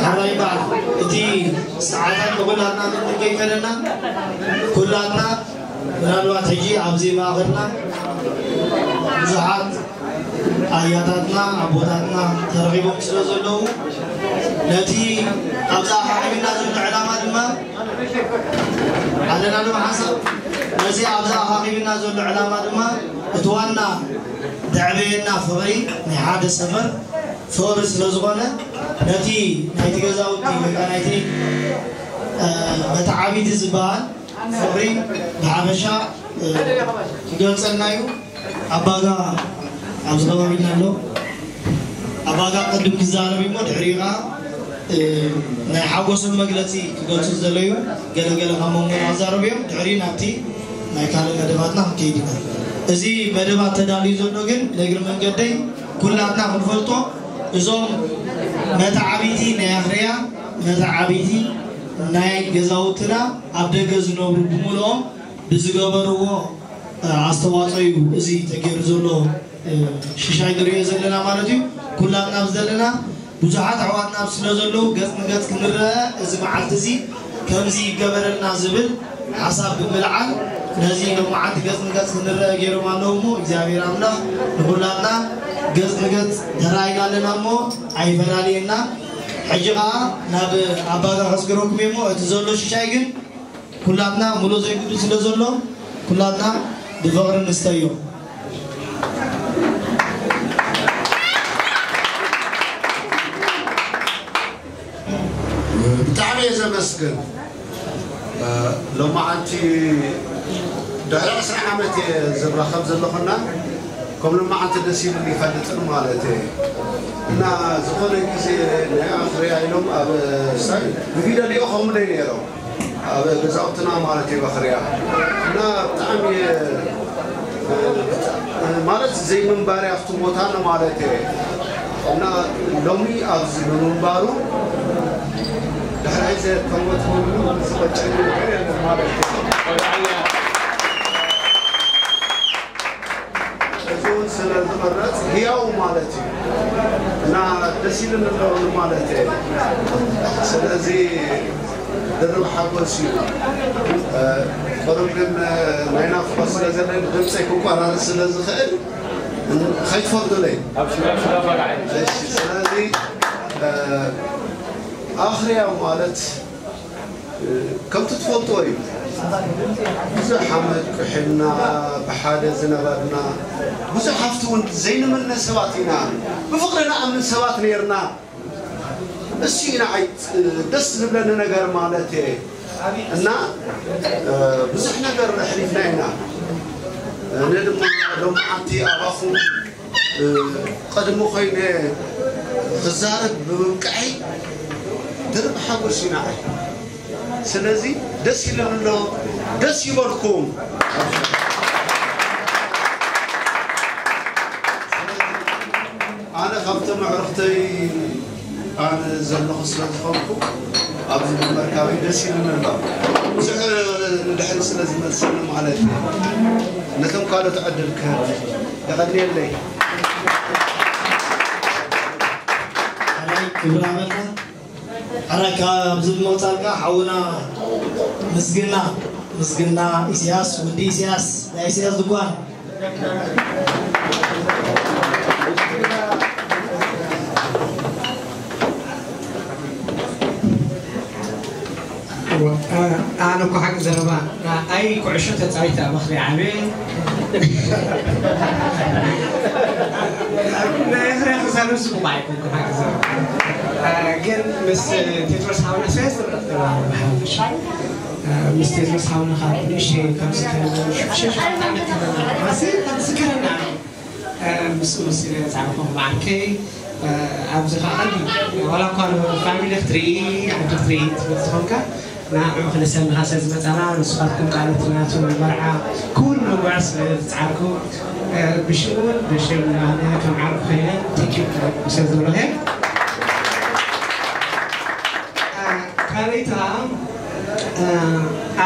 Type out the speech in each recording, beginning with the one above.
ሓራይ በዓል እቲ ሰዓታት ንኹላትና ክንጥቀም ከለና ኩላትና ምናልባት ሕጂ ኣብዚ ማእኸልና ብዙሓት ኣያታትና ኣቦታትና ተረኺቦም ስለ ዘለዉ ነቲ ኣብዚ ኣኻኺብና ዘሎ ዕላማ ድማ ኣለና ድማ ሓንሳብ ነዚ ኣብዚ ኣኻኺብና ዘሎ ዕላማ ድማ እቲ ዋና ዘዕበየና ፍቕሪ ናይ ሓደ ሰፈር ፍቕሪ ስለ ዝኾነ ነቲ ናይቲ ገዛውቲ ወይ ከዓ ናይቲ መተዓቢቲ ዝበሃል ፍቕሪ ብሓፈሻ ክገልፀልና እዩ። ኣባጋ ኣብዚ ከባቢና ኣሎ። ኣባጋ ቅድም ክዛረብ እሞ ድሕሪኡ ከዓ ናይ ሓጎሶም መግለፂ ክገልፁ ዝደለዩ ገለገለ ካብ መንጎና ክዛረቡ እዮም። ድሕሪኡ ናብቲ ናይ ካልእ መደባትና ክንከይድ ኢና። እዚ መደባት ተዳልዩ ዘሎ ግን ንእግሪ መንገደይ ኩላትና ክንፈልጦ እዞም መተዓቢቲ ናይ ኣኽርያ መተዓቢቲ ናይ ገዛውትና ኣብ ደገ ዝነብሩ ብምልኦም ብዝገበርዎ ኣስተዋፅኦ እዩ እዚ ተገይሩ ዘሎ ሽሻይ ንሪኦ ዘለና ማለት እዩ። ኩላትና ኣብዚ ዘለና ብዙሓት ኣሕዋትና ኣብዚ ስለ ዘለዉ ገፅ ንገፅ ክንረአ እዚ መዓልቲ እዚ ከምዚ ይገበረልና ዝብል ሓሳብ ብምልዓል ነዚ ሎማዓንቲ ገጽ ንገጽ ክንረአ ገይሮም ኣለዉ። እሞ እግዚኣብሔር ኣምላኽ ንኹላትና ገጽ ንገጽ ተራኢና ኣለና እሞ ኣይፈላልየና። ሕጂ ኸዓ ናብ ኣባጋ ከስግረኩም እሞ እቲ ዘሎ ሽሻይ ግን ኩላትና ሙሉ ዘይግዱ ስለ ዘሎ ኩላትና ብፍቕሪ ንስተዮ። ብጣዕሚ እየ ዘመስግን። ሎማዓንቲ ድሕሪ ዕስራ ዓመት እየ ዝራኸብ ዘለኹና ከም ሎማዓንቲ ደስ ኢሉኒ ይፈልጥን ማለት እየ። እና ዝኾነ ግዜ ናይ ኣኽርያ ኢሎም ኣብ ሳይ ብቪደሊኦ ከምኡ ነይ ነይሮም ኣብ ገዛውትና ማለት እዩ በኽርያ እና ብጣዕሚ ማለት ዘይምንባር ኣብቲ ቦታ ንማለት እየ እና ሎሚ ኣብዚ ብምንባሩ ድሕራይ ዘከወት ዝቆጨኒ ነገር የለን ማለት እዩ። እዚ እውን ስለ ዝቐረፅ ህያው ማለት እዩ እና ደስ ኢሉኒ ኣለዉ ማለት እየ። ስለዚ ድርብ ሓጎስ እዩ። ቁሩብ ግን ናይ ናፍቆት ስለ ዘለኒ ድምፀይ ክቆራረፅ ስለ ዝኽእል ከይትፈርዱለይ። እሺ፣ ስለዚ ኣኽርያ ማለት ከምቲ ትፈልጥዎ እዩ። ብዙሕ ዓመት ቁሒልና ብሓደ ዝነበርና ብዙሕ ሃፍቲ እውን ዘይንምነ ሰባት ኢና። ብፍቕሪ ንኣምን ሰባት ነይርና። እሱ ኢና ደስ ዝብለኒ ነገር ማለት እየ እና ብዙሕ ነገር ኣሕሊፍና ኢና። ኣነ ድማ ሎማዓንቲ ኣባኹም ቅድሚ ኮይነ ክዛረብ ብምብቅዐይ ድርብ ሓጎስ ኢና። ስለዚ ደስ ኢሉኒ ኣሎ። ደስ ይበልኩም። ኣነ ካብቶም ኣዕሩኽተይ ኣነ ዘለኹ ስለ ዝኾንኩ ኣብዚ ምምርካበይ ደስ ኢሉኒ ኣሎ። ብዙሕ ንድሕሪ ስለ ዝመልሰኒ ማለት እዩ። ነቶም ካልኦት ዕድል ክህብ የቐንየለይ። ሓራይ ክብሪ ኣመልካ ሓራይ ካብዚ ብመውፃልካ ሓውና ምስግና ምስግና ኢስያስ ወዲ ኢስያስ ናይ ኢስያስ ድኳን ኣነ እኮ ሓቂ ዘረባ ኣይ ኩዕሾ ተፃዊተ ኣብ ኣኽሪ ዓብየ ናይ ኣኽሪ ክዛረብ ዝብቑ ኣይኮንኩ ሓቂ ዘረባ ግን ምስ ቴድሮስ ሓውና ሰለስተ ምስ ቴድሮስ ሓውና ካብ ንእሽተይ ካብ ዝከረና ምስኡ ስለ ዝዓረኹ ማዓርከይ ኣብዚ ከዓ ቀንዲ ዋላ እኳ ንፋሚሊ ክትርኢ ዓዲ ክትርኢ ትብል ትኾንካ ንዕኡ ክነሰንኻ ስለ ዝመፃና ንስኻትኩም ከዓ ነቲ ናቱ መርዓ ክውን ንምግባር ስለ ዝፀዓርኩ ብሽሙን ብሽም ኣነ ከም ዓርኩ ኮይነ ተኪብ ስለ ዘለኹ ካልኣይቲ ከዓ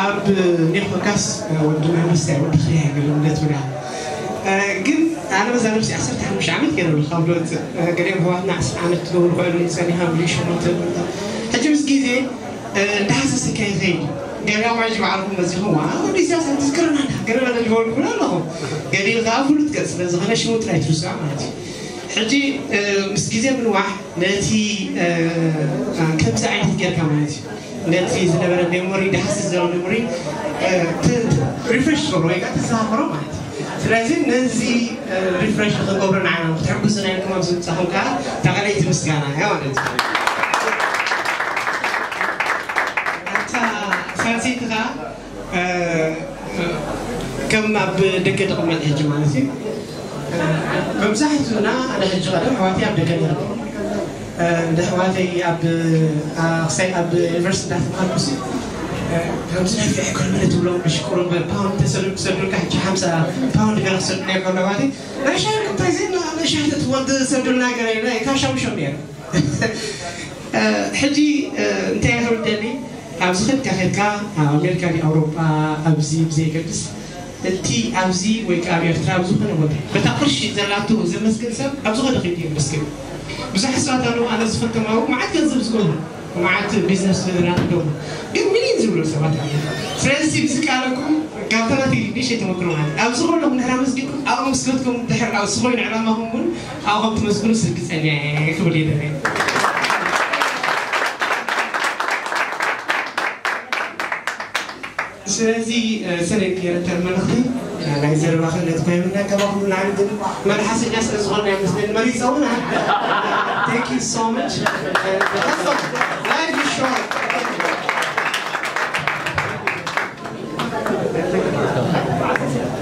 ኣብ ኒኮካስ ወዲ መንግስቲ ወዲ ክልያ ገለ እንደት ብላ ግን ኣነ በዛ ነብሲ ዓሰርተ ሓሙሽተ ዓመት ገይረ ካብ ሎት ገሊኦም ኣሕዋትና ዓሰርተ ዓመት ክገብሩ ክዕሉ ጸኒሖም ብልሽሞት ሕጂ ምስ ግዜ እንዳሃሰሰካ ይኸይድ ገሊኦም ሕጂ ባዕልኩም በዚኹም ወዲ ኢሳያስ ኣይትዝክረና ገለ በለ ዝበልኩ ኣለኹ ገሊኡ ከዓ ፍሉጥ ገጽ ስለ ዝኾነ ሽሙ ጥራይ ትርስዖ ማለት እዩ ሕጂ ምስ ግዜ ምንዋሕ ነቲ ከምዚ ዓይነት ጌርካ ማለት እዩ ነቲ ዝነበረ ሜሞሪ ዳሕሲ ዘሎ ሜሞሪ ሪፍሬሽ ትገብሮ ወይ ከዓ ተዘኻኽሮ ማለት እዩ ስለዚ ነዚ ሪፍሬሽ ንክንገብሮ ንዓና ክትሕግዙና ኢልኩም ኣብ ዝምፃኹም ከዓ ተቐለይቲ ምስጋና እያ ማለት እዩ ኣታ ሳልሰይቲ ከዓ ከም ኣብ ደገ ተቐመጥ ሕጂ ማለት እዩ መብዛሕትኡና ኣነ ሕጂ ቀደም ኣሕዋተይ ኣብ ደገ ነይሮም ንኣሕዋተይ ኣብ ኣክሳይ ኣብ ዩኒቨርሲቲ እንዳተማሃርኩ ከምዚ ነፊዕ ኮልመለ ትብሎም ብሽቁሩ ፓውንድ ተሰዱ ክሰዱልካ ሕጂ ሓምሳ ፓውንድ ገለ ክሰዱና ይኮኑ ኣሕዋተይ ናይ ሻሂ እንታይ ዜና ናይ ሻሂ ተትወልድ ዝሰዱልና ገለ ናይ ካሻ ምሾም ነይሩ ሕጂ እንታይ ክብል ደሊ ኣብዚ ከድካ ከድካ ኣብ ኣሜሪካ ዲ ኣውሮጳ ኣብዚ ብዘይገድስ እቲ ኣብዚ ወይ ከዓ ኣብ ኤርትራ ኣብ ዝኾነ ቦታ በታ ቅርሺ ዘላቱ ዘመስግን ሰብ ኣብ ዝኾነ ከይዱ የመስግን ብዙሓት ሰባት ኣለዉ ኣነ ዝፈልጦም ኣብኡ መዓት ገንዘብ ዝገብሩ መዓት ቢዝነስ መምህራን ኣለዉ፣ ግን ሚሊዮን ዝብሉ ሰባት ኣለዉ። ስለዚ እዚ ቃለኩም ካብታ ናተይ ንእሽተይ ተመክሮ ማለት እዩ። ኣብዚ ከለኹም ድሕር ኣመስጊንኩም፣ ኣብኡ ምስ ከድኩም ድሕር ኣብ ዝኾይኑ ዕላማኹም እውን ኣብኡ ከም ትመስግኑ ርግጸኛ እየ ክብል ይደሊ። ስለዚ ሰለድ ገይረ ተመልኽቲ ናይ ዘረባ ክእለት ኮይኑና ከማኹም ንዓሊ ግን መልሓሰኛ ስለ ዝኾነ ይመስለኒ መሪፀውና። Thank you so much. Life is short.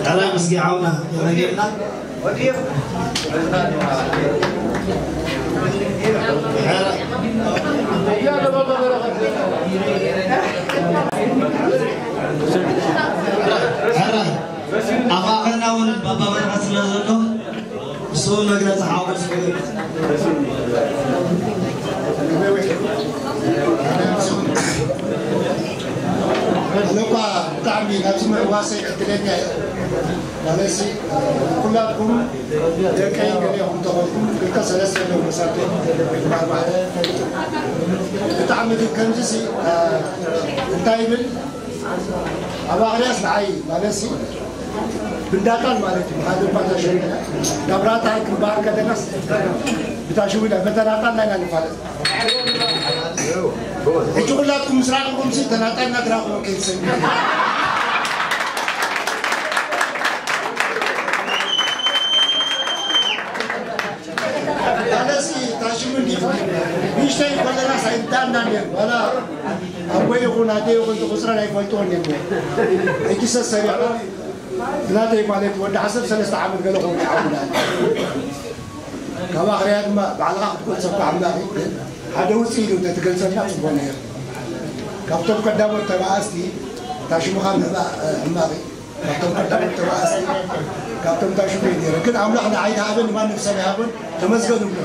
ቃላ ምስጊ ዓውና የረገና ኣፋኸና እውን ባባበርካ ስለ ዘሎ እሱ መግለፂ ሓወስ እኳ ብጣዕሚ ናብዚ ምሕዋሰይ ዕድለኛ እየ። ማለትሲ ኩላትኩም ደቀይ ገለ ኢኹም ተኾንኩም ክልተ ሰለስተ ኣለዉ መሳርሒ ኣርባዕተ። ብጣዕሚ ግን ከምዚሲ እንታይ ይብል ኣብ ኣኽርያስ ንዓይ ማለትሲ ብንዳጣል ማለት እዩ። ሓደ እኳ ታሽዊ ናብ ራታ ክንበሃል ከለናስ ብታሽዊ ኢና በተናጣል ኢና ንፋለጥ። ሕጂ ኩላትኩም ምስ ራኸብኩም ሲ ተናጣልና ድራኹም ከይትሰሚ ኣለሲ ታሽሙ እንዲት ንእሽተይ ከለና ሳይንታና ነር ዋላ ኣቦይ ይኹን ኣደ ይኹን እቲ ቁፅረን ኣይፈልጥዎን ነር። ሕጂ ሰሰሪዕና ናተይ ማለት ወዲ ሓሰብ ሰለስተ ዓመት ገለ ኾን ይዓውዳል። ካብ ኣኽርያ ድማ ባዕልኻ ክትገልጸ እኳ ኣምላኽ እዩ፣ ግን ሓደ ውፅእ ኢሉ እንተትገልጸልና ፅቡቕ ነይሩ። ካብቶም ቀዳሞት ተባኣስቲ እታ ሽምኻ ምሕባእ ሕማቕ እዩ። ካብቶም ቀዳሞት ተባኣስቲ ካብቶም እታ ሽሙ እዩ ነይሩ። ግን ኣምላኽ ንዓይ ዝሃበኒ ማንም ሰብ ይሃቦን ተመስገን እብሎ።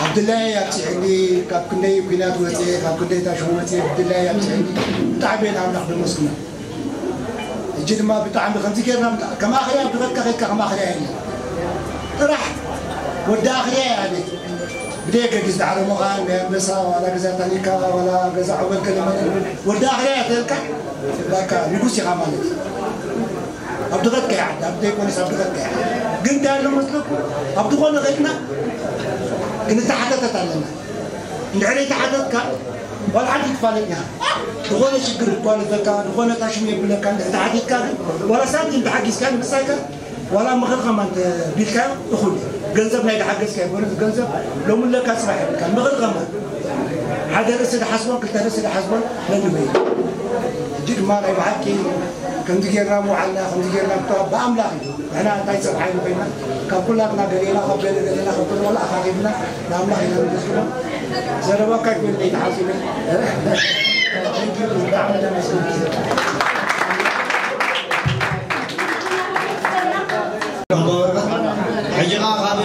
ኣብ ድላየ ኣብፅሕኒ፣ ካብ ክንደይ ኲናት ወፅየ፣ ካብ ክንደይ እታ ሽሙ ወፅየ ብድላየ ኣብፅሕኒ። ብጣዕሚ እየ ንኣምላኽ ዘመስግኖ። ሕጂ ድማ ብጣዕሚ ከምዚ ጌርና ከም ኣኽርያ ብቐጥታ ከይድካ ከም ኣኽርያ የለን። ጥራሕ ወዲ ኣኽርያ እያ ኣቤት ብደየ ገጊስ ዳዕሮ ምዃን ናይ ኣንበሳ ዋላ ገዛ ታኒካ ዋላ ገዛ ዑበል ገለ መለ ወዲ ኣኽርያ እያ ተልካ በቃ ንጉስ ኢኻ ማለት እዩ። ኣብ ድቐትካ እያ ዓዲ ኣብ ዘይኮነስ ኣብ ድቐትካ እያ። ግን እንታይ ኣሎ መስለኩም ኣብ ዝኾነ ከይድና ክንተሓተተት ኣለና። እንድሕር ዘይተሓተትካ ዋላ ሓንቲ ትፋለጥ ኢኻ። ዝኾነ ሽግር ክጓነፈካ፣ ዝኾነ ታሽም የብለካ እንድሕር ተሓቲትካ ግን ዋላ ሳንቲም ተሓጊዝካ ንምሳይካ ዋላ ምኽሪ ከማን ተቢልካዮ እኹል እዩ። ገንዘብ ናይ ተሓገዝካዮ ጎነ ገንዘብ ሎሚ ኣለካ ፅባሕ የብልካ። ምኽሪ ከማን ሓደ ርእሲ ዝሓስቦን ክልተ ርእሲ ዝሓስቦን ነንበይ ሕጂ ድማ ናይ ብሓቂ ከምዚ ጌርና ምውዓልና ከምዚ ጌርና ብኣምላኽ እዩ። ንሕና እንታይ ሰብ ሓይሊ ኮይና ካብ ኩላትና ገሌና ካብ ገለ ገሌና ካብ ኩሉ ወላ ኣኻኺብና ንኣምላኽ ኢና ንመስግኖ። ዘረባካ ይኮን ዘይተሓሲበ ብጣዕሚ ተመስግን። ሕጂ ኸዓ ካብ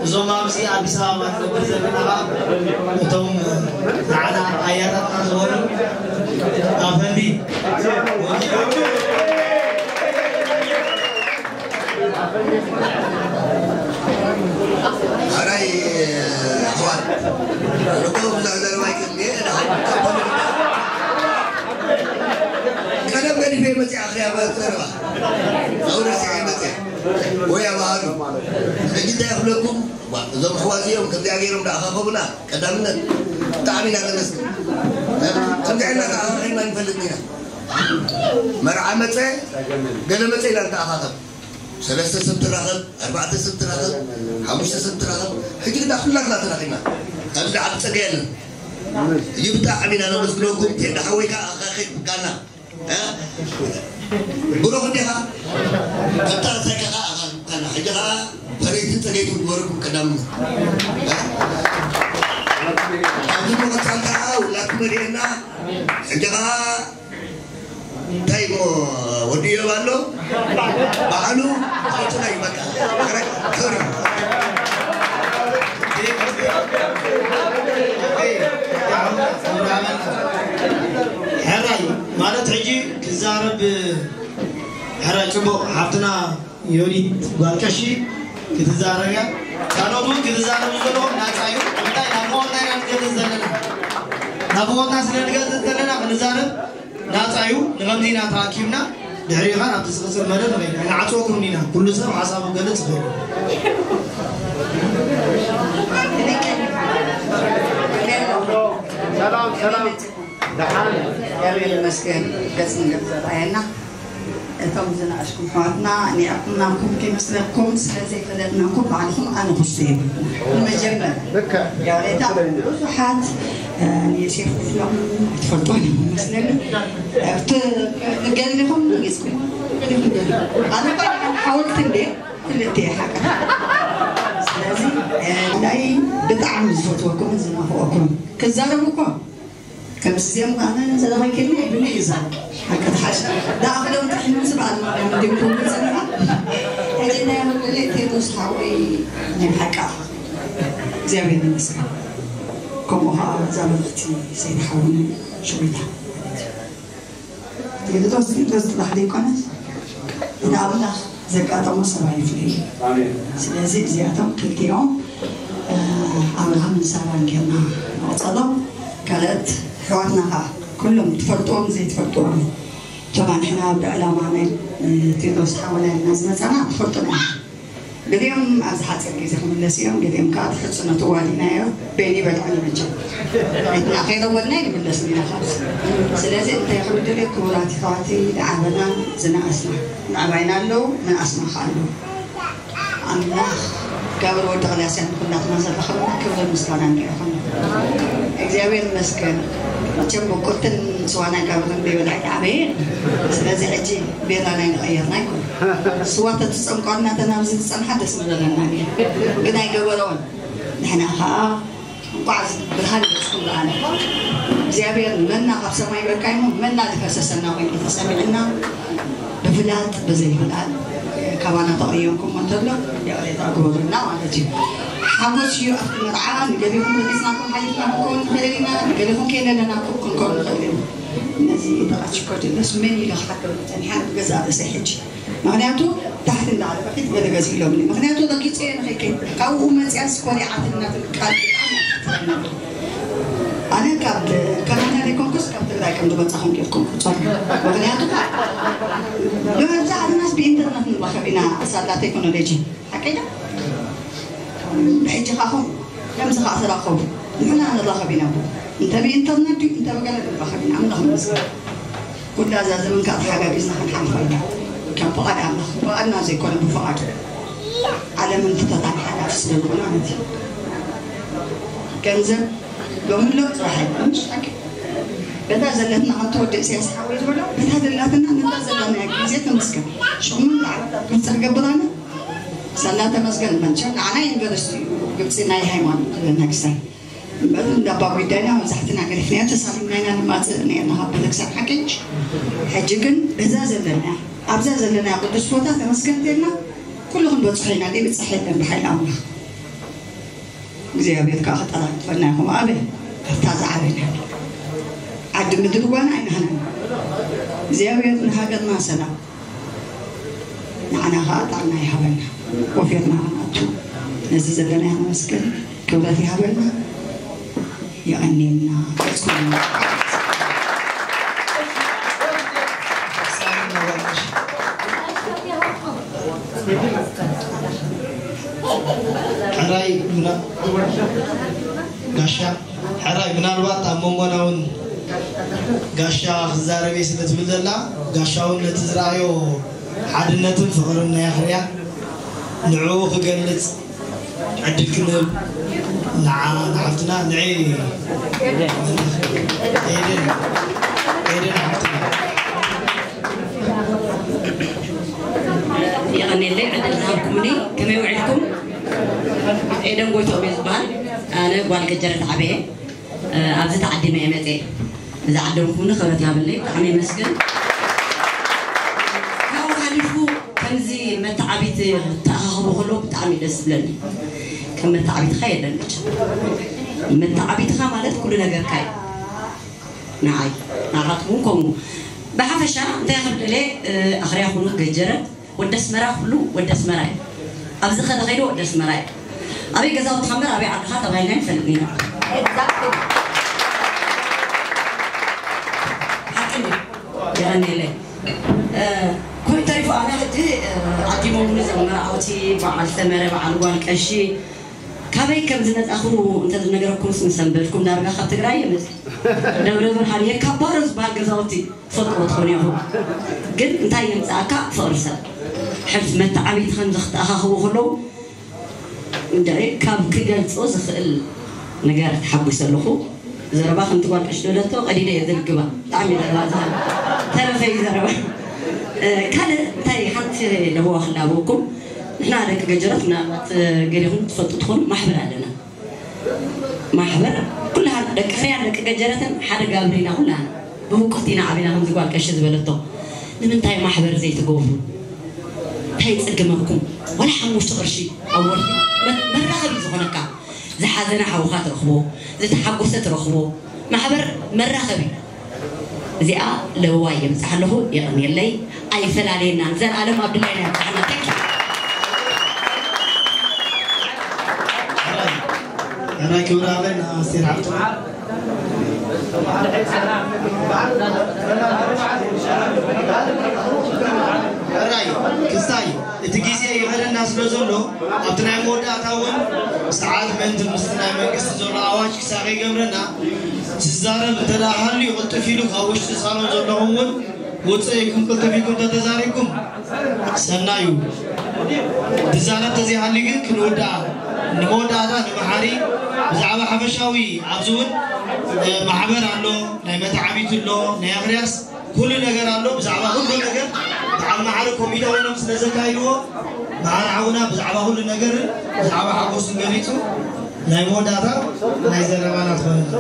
እዞም ኣብዚ ኣዲስ ኣበባ ንነብር ዘለና ኸዓ እቶም ንዓና ኣያታትና ዝኾኑ ኣፈንዲ ሓራይ ኣሕዋት ርቆ ብዙሕ ዘረባ ይቅድም እየ። ቀደም ገዲፈ መፅእ ኣኽርያ ዘረባ ኣውረስ እየ መፅእ ወይ ኣባሃሉ ሕጂ እንታይ ክብለኩም እዞም ኣሕዋት እዮም ከምዚኣ ገይሮም ደኣኻኸቡና ቀዳምነት ብጣዕሚ ኢና ነመስግን። ከምዚ ዕላ ተኣኻኺብና ንፈልጥ ኢና። መርዓ መፀ ገለ መፀ ኢና ንተኣኻኸብ ሰለስተ ሰብ ትራኸብ ኣርባዕተ ሰብ ትራኸብ ሓሙሽተ ሰብ ትራኸብ ሕጂ ግዳ ኩላትና ተራኺብና። ኣብዚ ዓቢ ፀጋ የለን። እዩ ብጣዕሚ ኢና ነመስግነኩም። ቴዳ ሓወይ ከዓ ኣኻኺብካና። ብሩኽ እንዲኻ? ከምታ ርሳይካ ኸዓ ኣኻኺብካና። ሕጂ ኸዓ ፈረይትን ጸገይትን ግበረኩም ቀዳምነት። ኣብዚ ምቕጻል ከዓ ውላድኩም መሊእና። ሕጂ ኸዓ እንታይ እሞ ወዲ እዮብ ኣሎ ባዕሉ ኣውፅና እዩ በቃ። ሶሪ። ሕራይ ማለት ሕጂ ክዛረብ ሕራይ ፅቡቕ ሓፍትና ዮዲት ጓል ቀሺ ክትዛረብ እያ። ካልኦት እውን ክትዛረቡ ዘለዎም ናፃ እዩ። እንታይ ናብ ናቦና ኢና ንገልጽ ዘለና። ናቦና ስለ ንገልጽ ዘለና ክንዛረብ ናጻ እዩ። ንኸምዚ ኢና ተኣኪብና። ድሕሪኻ ናብቲ ዝቕጽል መደብ ንኸይድ። ኣይንዓጽወኩም ኢና። ኩሉ ሰብ ሓሳቡ ክገልጽ ይኽእል። ሰላም፣ ሰላም። ደሓን። እግዚኣብሔር ይመስገን። ገጽ ንገጽ ዘርኣየና። እቶም ዝነኣሽኩም ኣሕዋትና፣ ኒዕቕናኩም ከይመስለኩም፣ ስለ ዘይፈለጥናኩም ባዕልኹም ኣነ ክሱ የብልኩም። ንመጀመር ልክዕ። ያሬታ ብዙሓት፣ እ፣ ንዮሴፍ ክፍሎም ትፈልጡ ኣለኹም መስለኒ። እቲ ገሊኹም ንጊስኩም። ኣነ እኳ ሓወልቲ እንዴ ክልተ ሓቂ። ስለዚ፣ እ፣ ናይ ብጣዕሚ ዝፈትወኩምን ዝናፍቐኩምን ክዛረብ እኮ ከምዚ እዚኦም ከኣ ሰላማይ ከይድና ይብሉ እዩ ዝዛረብ። ሓቂ ተሓሽ። ደኣ ክሎም ጥሒኖም ስብኣል ማርያም እንዲም ክብሉ ዝጸንሑ። ሕጂ ናይ ኣመልክት ቴድሮስ ሓወይ ናይ ሓቂ ኣኻ። እግዚኣብሔር ይመስገን። ከምኡ ኸኣ እዛ ብርኽቲ ሰይዲ ሓውና ሸዊታ። ቴድሮስ ቴድሮስ ጥራሕ ዘይኮነስ ንኣምላኽ ዘጋጠሞ ሰብ ኣይፍለይ እዩ። ኣሜን። ስለዚ እዚኣቶም ክልቲኦም፣ እ፣ ኣብርሃምን ሳራን ጌርና ንቐጸሎም። ካልኦት ኣሕዋትና ኸዓ ኩሎም ትፈልጥዎም ዘይትፈልጥዎም፣ እቶም ኣንሕና ብዕላማ ናይ፣ እ፣ ቴድሮስ ሓውና ኢልና ዝመጻና ትፈልጡና ኢኹም። ገሊኦም ኣብዚ ሓጺር ግዜ ክምለሱ እዮም፣ ገሊኦም ከኣ ትሕጽኖ ትዋዲናዮ። በይኒ በልዖ ይመቸ። ንሕና ከይረወልና ይንምለስ ኢና ካብዚ። ስለዚ እንታይ ክንብል ክቡራት ኣሕዋተይ፣ ዝዓበና ዝነኣስና፣ ምዕባይና ኣለዉ፣ ምንኣስና ከኣ ኣለዉ። ኣምላኽ ጋብር ወዲ ቕላስያን ኩላትና ዘረኸበና ክብርን ምስጋናን ይኹን። እግዚኣብሔር ይመስገን። መቸም ብቁልትን ስዋና ጋብርን ዘይበልዐ ይዓበየ። ስለዚ ሕጂ ቤራ ናይ ንቐየርና ይኩን። ስዋ ተትጸምቋልና ተን ኣብዚ ዝጸንሓ ደስ ምበለና ነይሩ። ግን ኣይገበረውን። ንሕና ኸኣ እንቋዕ ብርሃን ገጽኩም ረኣና። እግዚኣብሔር መና ካብ ሰማይ በልካ እሞ መና ዝፈሰሰና ኮይኑ ተሰሚዕና፣ ብፍላጥ ብዘይፍላጥ ካባና ተቐይምኩም እንተሎ ይቕሬታ ግበሩልና ማለት እዩ። ሓጎስ እዩ ኣብቲ መርዓ። ንገሊኹም መሊስናኩም ሓሊፍና ክንከውን ንኽእል ኢና፣ ንገሊኹም ከይለለናኩም ክንከውን ንኽእል ኢና። ነዚ ጠቓ ሽኮር ድለስ መን ኢሉ ክሓገሩ ጸኒሓ ብገዛእ ርእሰይ ሕጂ። ምኽንያቱ ታሕቲ እንዳዕለበ ፊት ገለ ገዝ ኢሎምኒ። ምኽንያቱ ረጊጸ እየ ንኸይከይድ። ካብኡ መጽያስ ኮሪዓትና ትብል ቃል ብጣዕሚ እያ ትጥዕመኒ። ኣነ ካብ ካናዳ ዘይኮንኩስ ካብ ትግራይ ከም ዝመጻኹም ጌርኩም ቁጸሩ። ምኽንያቱ መብዛሕትናስ ብኢንተርነት ንራኸብ ኢና፣ ሳላ ቴክኖሎጂ። ሓቀይ ዶ? ብሕጂ ኻኹም ከምዚ ኸዓ ተራኸቡ። ንሕና ንራኸብ ኢና። እንተ ብኢንተርነት ድዩ፣ እንተ ብገለ ንራኸብ ኢና። ኣምላኽ ይመስገን። ኩላ እዛ ዘመን ከዓ ተሓጋጊዝና ክንሓልፋ ኢና። ካብ ፍቓድ ኣምላኽ፣ ፍቓድና ዘይኮነ ብፍቓዱ። ዓለም እንትተጣልሓና ስለ ዝኾነ ማለት እዩ። ገንዘብ ሎሚ ሎ ጥራሕ ኣይኮነሽ፣ ሓቂ። በታ ዘለትና ከምቲ ወዲ ኢሳያስ ሓወይ ዝበሎ፣ በታ ዘላትና ነታ ዘለና ግዜ ተመስገን። ሸሞንተ ዓመት ኣብ ግብፂ ክገብር ኣነ፣ ሳላ ተመስገን። መቸም ንዓና ዩኒቨርሲቲ እዩ ግብፂ ናይ ሃይማኖት ክብለና ክሳይ እምበር እንዳ ኣባ ጉዳይና መብዛሕትና ገዲፍናዮ ተሳሊምና ኢና ንማፅእ ነርና ካብ ቤተክርስትያን ሓቂ። ሕጂ ግን በዛ ዘለና ኣብዛ ዘለና ቅዱስ ቦታ ተመስገን ተልና ኩሉ ክንበፅሖ ኢና። ዘይብፅሕ የለን ብሓይሊ ኣምላኽ። እግዚኣብሔር ከዓ ክጠራርፈና ኢኹም። ኣበይ ኣብታ ዝዓበና ዓዲ ምድሪ ጓና ኣይንሃና። እግዚኣብሔር ንሃገርና ሰላም ንዓና ኸዓ ጥዕና ይሃበና። ወፊርና ንኣቱ ነዚ ዘለና ነመስግን። ክብረት ይሃበና። የቐንየልና። ሕራይ ምና-፣ ጋሻ ሕራይ ምናልባት ኣብ መንጎና እውን ጋሻ ክዛረብ እየ ስለ ትብል ዘላ፣ ጋሻ እውን ነቲ ዝረኣዮ ሓድነትን ፍቕርን ናይ ኣኽርያ ንዕኡ ክገልጽ ዕድል ክንህብ ንዓ-፣ ንሓፍትና ንዒ ኤደን፣ ኤደን ሓፍትና። የቐንየለይ ዕድል ዝሃብኩምኒ። ከመይ ውዒልኩም? ኤደን ጎይትኦም እየ ዝበሃል። ኣነ ጓል ገጀረት ዓበየ። እ፣ ኣብዚ ተዓዲመ እየ መፅየ። ንዝዓደምኩምኒ ክብረት ይሃበለይ። ብጣዕሚ የመስግን። ካብኡ ሓሊፉ ከምዚ መተዓቢት ተኣኻኽቦ ከለዉ ብጣዕሚ ደስ ዝብለኒ። ከም መተዓቢትኻ የለን መቸም። መተዓቢትኻ ማለት ኩሉ ነገርካ እዩ። ንዓይ፣ ንዓኻትኩም እውን ከምኡ። ብሓፈሻ እንታይ ክብል ደልየ፣ እ፣ ኣኽርያ ኩኑ ገጀረት፣ ወዲ ኣስመራ ኩሉ ወዲ ኣስመራ እዩ። ኣብዚ ከደ ከይዱ ወዲ ኣስመራ እዩ። ኣበይ ገዛውትኻ እምበር ኣበይ ዓድኻ ተባሂልና ኣይንፈልጥን ኢና። Exactly. ሓቂ እንድዩ። የቐንየለይ። እ፣ ኮይኑ ተሪፉ ኣነ ሕጂ፣ እ፣ ዓዲሞምኒ እዞም መርዓውቲ፣ በዓል ሰመረ፣ በዓል ጓል ቀሺ፣ ካበይ ከም ዝመጻኹ እንተ ዝነገረኩምስ ምሰንበድኩም። ዳርጋ ካብ ትግራይ እየ መጽእ። ደብረ ብርሃን የካባሮ ዝበሃል ገዛውቲ ትፈልጥዎ ትኾኑ ኢኹም። ግን እንታይ የምጽኣካ? ፍቕሪ ሰብ። ሕዚ መተዓብይቲ ከም ዘኽተኣኻኽቡ ከለዉ እንድዒ ካብ ክገልጾ ዝኽእል ነገር ተሓጒሰ ኣለኹ። ዘረባ ከምቲ ጓል ቀሽ ደለቶ ቀዲደ እየ ዘልግባ። ብጣዕሚ ዘረባ ዝሃብ ተረፈ እዩ ዘረባ። እ፣ ካልእ እንታይ ሓንቲ ለበዋ ክላበወኩም። ንሕና ደቂ ገጀረት ምናልባት፣ እ፣ ገሊኹም ትፈልጡ ትኾኑ ማሕበር ኣለና። ማሕበር ኩላህና ደቂ ፍርያን ደቂ ገጀረትን ሓደ ጋብር ኢና። ኩላህና ብህቁፍቲ ኢና ዓቢና ከምዚ ጓል ቀሺ ዝበለቶ። ንምንታይ ማሕበር ዘይትገብሩ? እንታይ ይጽግመኩም? ዋላ ሓሙሽተ ቅርሺ ኣብ ወርሒ መ-፣ መራኸቢ ዝኾነካ። ዝሓዘነ ሓውኻ ትረኽቦ፣ ዝተሓጎሰ ትረኽቦ። ማሕበር መራኸቢ። እዚኣ ለበዋ የምጽእ ኣለኹ፣ የቐንየለይ። ኣይፈላለየናን። ዘልኣለም ኣብድላይ ናይ ኣብጽሓና። Thank you። ሕራይ ክብሪ ሃበን ኣስቴር ሓብትና። ሕራይ ክስታይ እቲ ግዜ ይኸደና ስለ ዘሎ ኣብቲ ናይ መወዳእታ እውን ሰዓት ምእንቲ ምስቲ ናይ መንግስቲ ዘሎ ኣዋጅ ክሳብ ከይገብረና ዝዛረብ እንተ ደኣ ሃልዩ ቅልጥፍ ኢሉ ካብ ውሽጢ ሳሎን ዘለኹም እውን ውፅእ ኢልኩም ቅልጥፍ ኢልኩም ተተዛሪብኩም ሰናዩ። ትዛረብ ተዘይሃልዩ ግን ክንውድኣ፣ ንመወዳእታ ንመሓሪ ብዛዕባ ሓፈሻዊ ኣብዚ እውን፣ እ፣ ማሕበር ኣሎ፣ ናይ መተዓቢት ኣሎ፣ ናይ ኣኽርያስ ኩሉ ነገር ኣሎ። ብዛዕባ ኩሉ ነገር ብዓል ማሕሪ ኮሚተ ኮይኖም ስለ ዘካይድዎ ማሕሪ ሓውና ብዛዕባ ኩሉ ነገርን ብዛዕባ ሓጎሱን ገሊጹ ናይ መወዳእታ ናይ ዘረባና ትኾነና።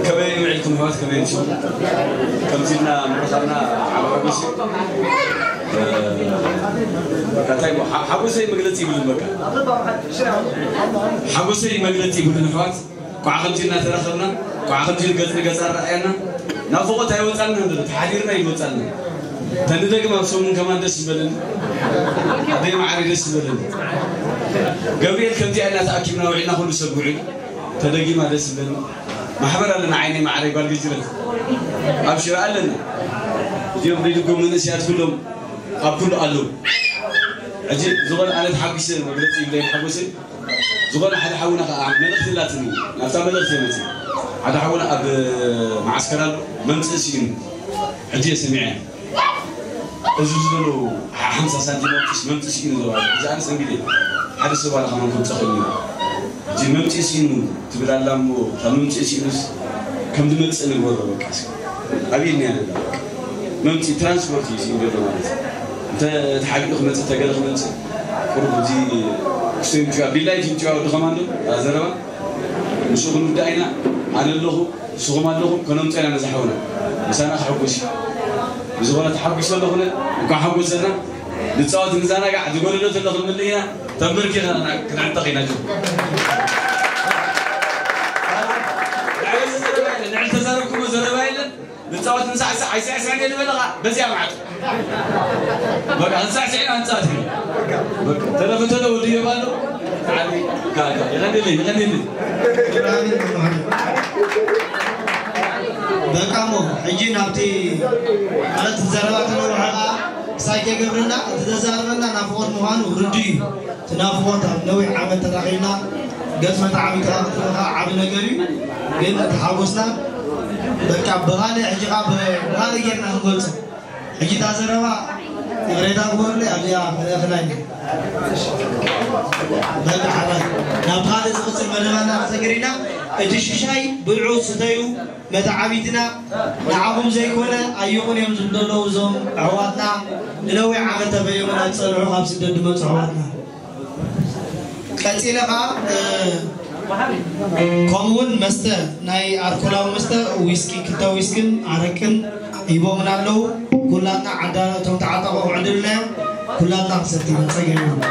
ከመይ ውዒልኩም ኣሕዋት? ከመይ ኣምሲኹም? ከምዚ ኢልና ምርኻብና ዓቢ ሓጎስ እዩ። በቃ እንታይ እሞ ሓ-፣ ሓጎሰይ መግለጺ ይብልን። በቃ ሓጎሰይ መግለጺ ይብልን ኣሕዋት። ኳዕ ከምዚ ኢልና ተራኸብና፣ ኳዕ ከምዚ ኢሉ ገጽ ንገጽ ኣረኣየና። ናፍቖት ኣይወጻልናን ዘሎ፣ ተሓዲርና እዩ ዝወጻልና። ተንደግም ኣብ ሰሙን ከማን ደስ ዝበለኒ። ኣደይ መዓረይ ደስ ዝበለኒ። ገብርኤል ከምዚኣ ኢልና ተኣኪብና ውዒልና ኩሉ ሰብ ውዒሉ። ተደጊማ ደስ ዝበለኒ። ማሕበር ኣለና ዓይነይ መዓረይ ጓል ገጅረት። ኣብ ሽረ ኣለና። እዚኦም ሪድጎም መንእሰያት ኩሎም ኣብ ኩሉ ኣለዉ። ሕጂ ዝኾነ ኣነ ተሓጒሰ መግለጺ ይብለይ ሓጎሰይ። ዝኾነ ሓደ ሓውና ከዓ መልእኽቲ ኣላትኒ፣ ናብታ መልእኽቲ እየ መፅእ። ሓደ ሓውና ኣብ መዓስከር ኣሎ፣ መምፅእ ስኢኑ። ሕጂ እየ ሰሚዐ። እዚ ዝደሎ ሓምሳ ሳንቲም መምፅእ፣ መምፅእ ስኢኑ ዝባለ። እዚ ኣነ ሰንቢደ። ሓደ ሰብ ዋላ ከማን ከምፅእ ክእል እዩ። ሕጂ መምፅእ ስኢኑ ትብል ኣላ እሞ፣ እታ መምፅእ ስኢኑስ ከም ዝመፅእ ንግበሮ በቃ። እስኪ ኣበይ እኒኣ ነላ በቃ። መምፅእ ትራንስፖርት እዩ ስኢኑ ዘሎ ማለት እዩ። እንተ ተሓቢኡ ክመፅእ፣ ተገለ ክመፅእ፣ ቁሩብ እዚ ክስቲን ጭዋ፣ ቢላይ ጅን ጭዋ ወዲ ከማንዶ፣ ኣዘረባ፣ ምስኡ ክንውዳእ ኢና። ኣነ ኣለኹ፣ ንስኹም ኣለኹም፣ ከነምፅኦ ኢና ነዚ ሓውና። ምሳና ክሕጉስ እዩ። ብዝኾነ ተሓጒሰ ኣለኹነ፣ እንኳዕ ሓጎሰና። ንፃወት፣ ንዘናጋዕ፣ ዝጎደሎ ተሎ ክንምልእ ኢና። ተንበርኪኽና ክንዕጠቕ ኢና። ጅሩ። ንዕሊ ተዛረብኩሞ ዘረባ የለን። ንፃወት ንሳዕስዕ ኣይስዕስዕን እየ ዝበለ ኸዓ በዚኣ መዓት። በቃ፣ ክንሳዕስዕ ኢና፣ ንፃወት ኢና። በቃ፣ ተረፈ ተለ ወዲ ዮባ ኣሎ። ዓቢ፣ ካ፣ ካ፣ የቐንየለይ፣ የቐንየለይ። በቃ እሞ፣ ሕጂ ናብቲ ማለት ዘረባ ተነውሐ ኸዓ ክሳይ ከይገብረና፣ እቲ ዘዛርበና ናፍቖት ምዃኑ ርዱእ እዩ። እቲ ናፍቖት ኣብ ነዊሕ ዓመት ተራኺብና ገጽ መተዓቢትኻ ክትርኢ ኸዓ ዓቢ ነገር እዩ። ግን እቲ ሓጎስና በቃ ብኻልእ ሕጂ ኸዓ ብ-፣ ብኻልእ ጌርና ክንገልጾ። ሕጂ እታ ዘረባ ይቕሬታ ግበሩለይ ኣብዚኣ ክንእኽላ ኢና። በቃ ሓራይ ናብ ካልእ ዝቕጽል መደባና ክንሰግር ኢና። እቲ ሽሻይ ብልዑ ስተዩ መተዓቢትና ንዓኹም ዘይኮነ ኣይኹን እዮም ዝብሉ ዘለዉ እዞም ኣሕዋትና ንነዊሕ ዓመት ተፈዮምና ዝጸንሑ ካብ ስደት ዝመጹ ኣሕዋትና። ቀጺለ ኸዓ እ፣ ከምኡውን መስተ ናይ ኣልኮላዊ መስተ ዊስኪ ክልተ ዊስክን ኣረቅን ሂቦምና ኣለዉ። ኩላትና ዓዳ እቶም ተዓጠቑ ክዕድሉና እዮም። ኩላትና ክንሰቲ ኢና ጸገም የብሉን።